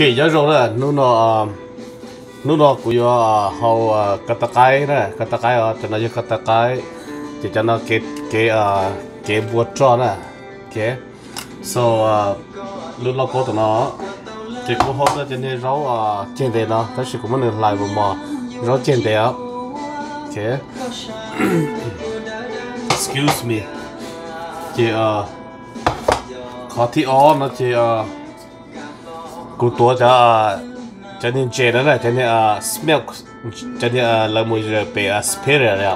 Ces nyob zoo na, hnub no, hnub no kuv yuav hau kab tau qaib na, kab tau qaib os, cov no yog kab tau qaib, ces cov no kev, kev, kev npua roj na. Ok, so lub lauj kaub tom no, ces kuv hau tau cov niag zaub ceg ntev no, tab sis kuv muab nws hlais mos mos, zaub ceg ntev os. Ok, excuse me. Ces qhov thib ob no ces kuv tuav cov, cov niag ntses no na, cov niag smelt, cov niag lawv mus yawm pem Superior na.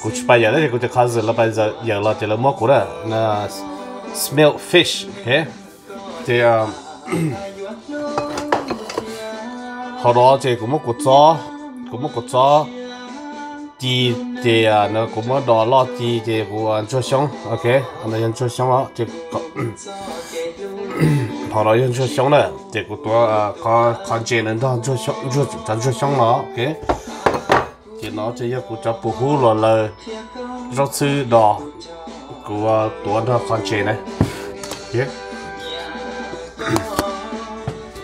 Kuv tsis pais yawm tab sis kuv cov cousin lawv pais yawm los ces lawv muab kuv na, smelt fish. Ok, ces hauv no ces kuv muab kuv txob, kuv muab kuv txob ci, ces kuv muab dos loj ci ces kuv ntsuag xyoob. Ok, no yog ntsuag xyoob os, ces hauv no yog ntsuag xyoob na, ces kuv tuav qhov ntses na nrog cov ntsuag xyoob no. Ok, ces no ces yog kuv cov pum hub los lawm, zaub txhwb dos, kuv tuav nrog qhov ntses na.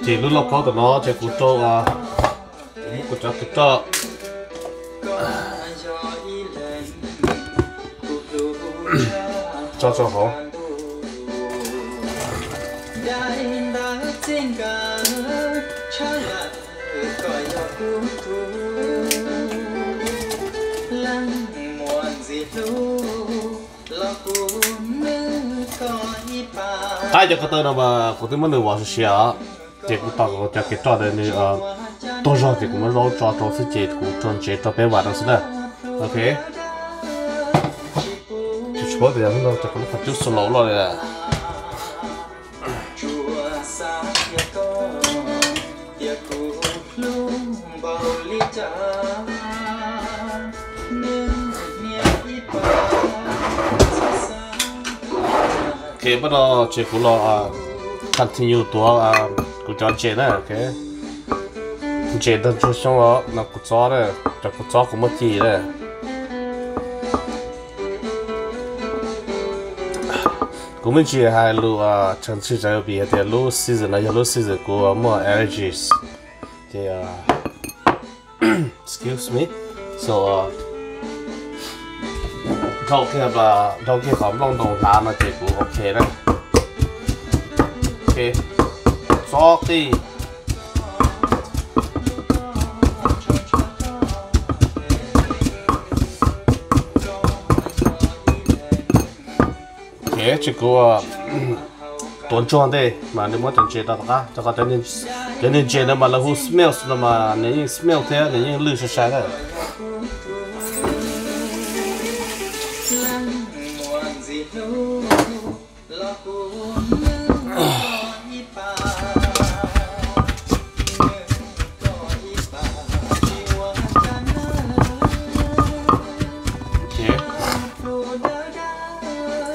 Ces lub lauj kaub tom no ces kuv rau, kuv muab kuv cov kws roj tso rau hauv. Qaib cov ko taw no mas kuv twb muab nws vov siav siav os, ces kuv tos cov kev roj ntawd nws tuag zog ces kuv muab zaub tso rau xwb ces kuv rau ntsev rau peb vam rau xwb na. Ok, tsis paub tias yog hnub no cov qhov cub slow loj li. Ok, pab no ces kuv los continue tuav kuv cov ntses na. Ok, ntses ntawm ntsuag xyoob os, no kuv txob na, cov kuv txob kuv muab ci na. Kuv me ntsis hais lus tshwm sim tsawv vim hais tias lub season no yog lub season kuv muaj allergies, ces excuse me, so dhau kiag, dhau kiag qhov nplooj ntoo hlav no ces kuv ok na. Ok, txob qij. Ok, ces kuv tuav ntsuag ntej mas nws muab cov ntses rau tom qab, rau qhov cov niag ntses no mas lawv hu smells no mas nws yeej smell thiab nws yeej lwj sai sai na.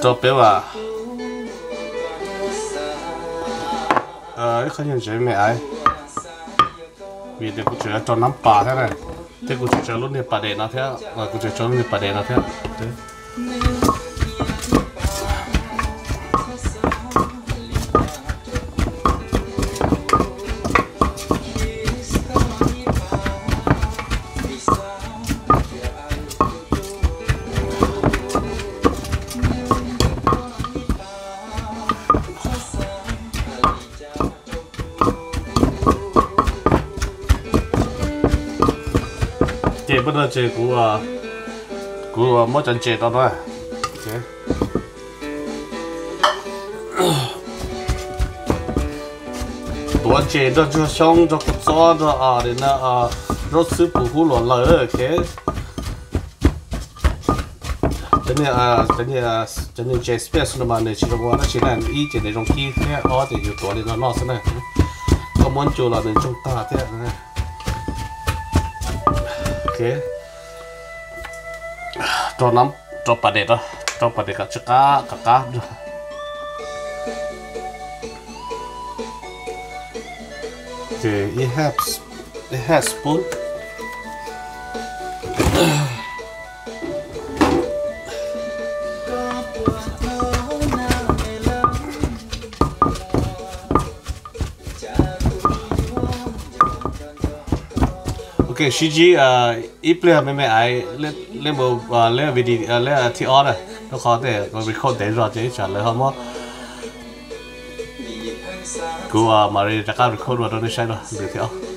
Rau peb vam ib qho nyuag ntsev me aiv, vim tias kuv tseem rau nab pas thiab na, thiab kuv tseem rau lub niag pas dej no thiab, kuv tseem rau lub niag pas dej no thiab. Ces pab no ces kuv, kuv muab cov ntses rau na. Tuav ntses nrog ntsuag xyoob nrog kua txob nrog zaub txhwb pum hub luam lawm. Ok, cov niag ntses spice no mas nws tsis zoo ua dab tsi na, ib ces nws zoo kib thiab ob ces yus tuav li no noj xwb na. Koj muab ncu los nws ntsoog tag thiab. Ok, rau pas dej, rau pas dej kom tsw qab kom qab. Ces ib half spoon. Ok, sib ntsib ib pliag me me ais, leb video, leb thib ob na, rau qhov tej record ntev zog ces ib tsam lawv ho muab, kuv mam li rov qab record dua rau nej saib dua lwm thib ob.